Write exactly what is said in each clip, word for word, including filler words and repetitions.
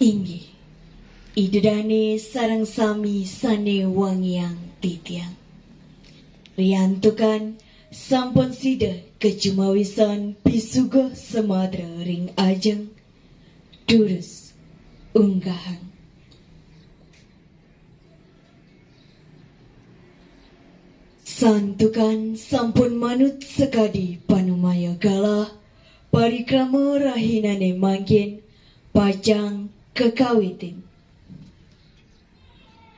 Inggih, Ida Dane sareng sami sane wangiang titiang. Riantukan sampun sida kajumawisan pisuguh samatra ring ajeng durus unggahang. Santukan sampun manut sakadi panumaya galah, parikrama rahinane mangkin pacang kakawitin.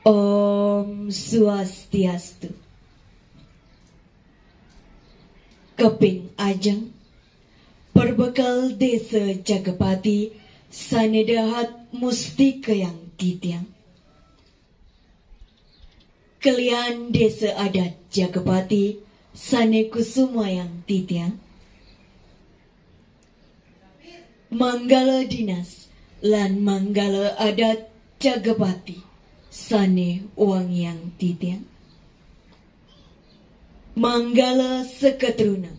Om Swastiastu. Kaping ajeng, perbekel Desa Jagapati sane dahat mustikayang titiang. Kelian Desa Adat Jagapati sane kusumayang titiang. Manggala dinas lan manggala adat Jagapati sane wangiang titiang. Manggala seketruna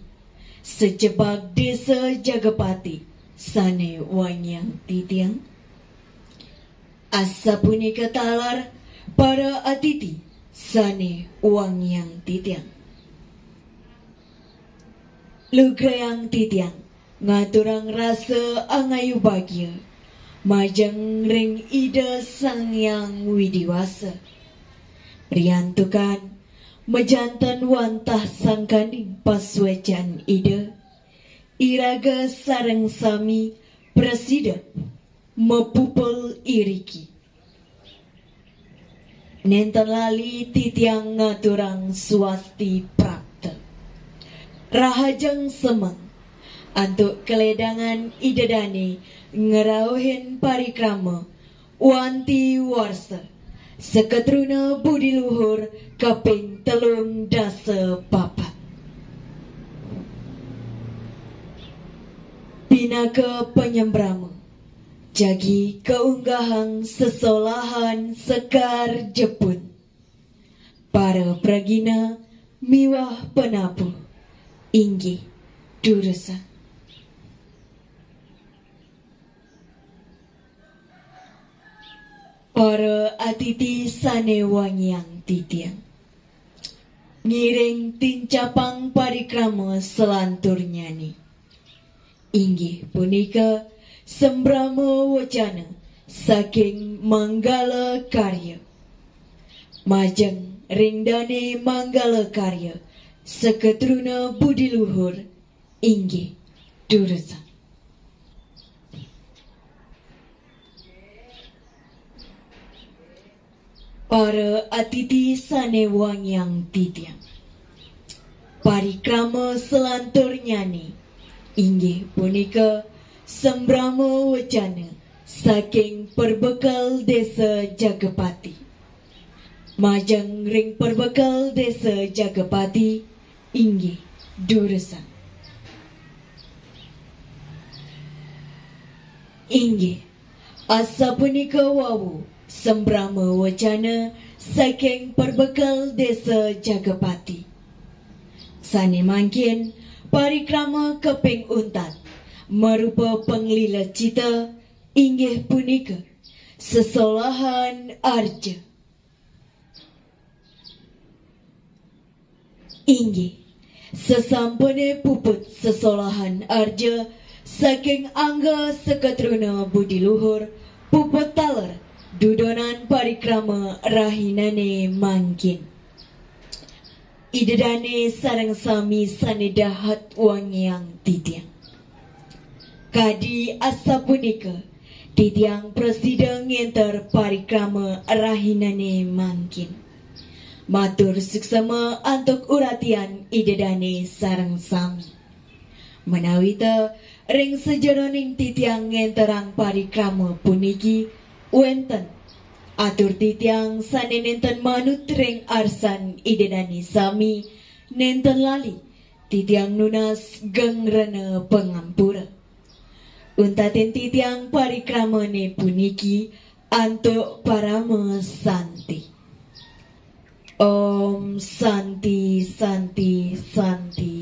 sejepak Desa Jagapati sane wangiang titiang. Asapunika taler para atiti sane wangiang titiang. Lugrayang titiang ngaturang rasa angayu bagia majeng ring Ida Sang Hyang Widi Wasa. Riantukan majanten wantah sangkaning pasuecan Ida, iraga sareng sami prasida mapupul iriki. Nenten lali titiang ngaturang swasti prapta. Rahajeng semeng antuk kaledangan Ida Dane ngrauhin parikrama wanti warsa seketruna budi luhur kaping telung dasa papat. Pinaka panyembrama jagi kaunggahang sesolahan sekar jepun, para pragina miwah penabuh, inggih durusang. Para atiti sane wangiang titiang. Ngiring tincapang parikrama selanturnyane. Inggih punika sembrama wacana saking Manggala Karya. Majeng ring dane Manggala Karya, seketruna budi luhur, inggih durusang. Para atiti sane wangiang titiang. Parikrama selanturnyane inggih punika sembrama wacana saking perbekel Desa Jagapati. Majeng ring perbekel Desa Jagapati, inggih durusang. Inggih, asapunika wau sembrama wacana saking perbekel Desa Jagapati. Sane mangkin parikrama kaping untat marupa panglila cita, inggih punika sesolahan arja. Inggih, sasampune puput sesolahan arja saking angga seketruna budi luhur, puput taler dudonan parikrama rahinane mangkin. Ida dane sareng sami sane dahat wangiang titiang. Kadi asapunika, titiang prasida ngenter parikrama rahinane mangkin. Matur suksema antuk uratian Ida dane sareng sami. Menawita ring sajeroning titiang ngenterang parikrama puniki, wenten atur titiang sane nenten manut ring arsan Ida dane sami, nenten lali titiang nunas geng rena pangampura. Untatin titiang parikramane puniki antuk parama santi. Om Santi, Santi, Santi.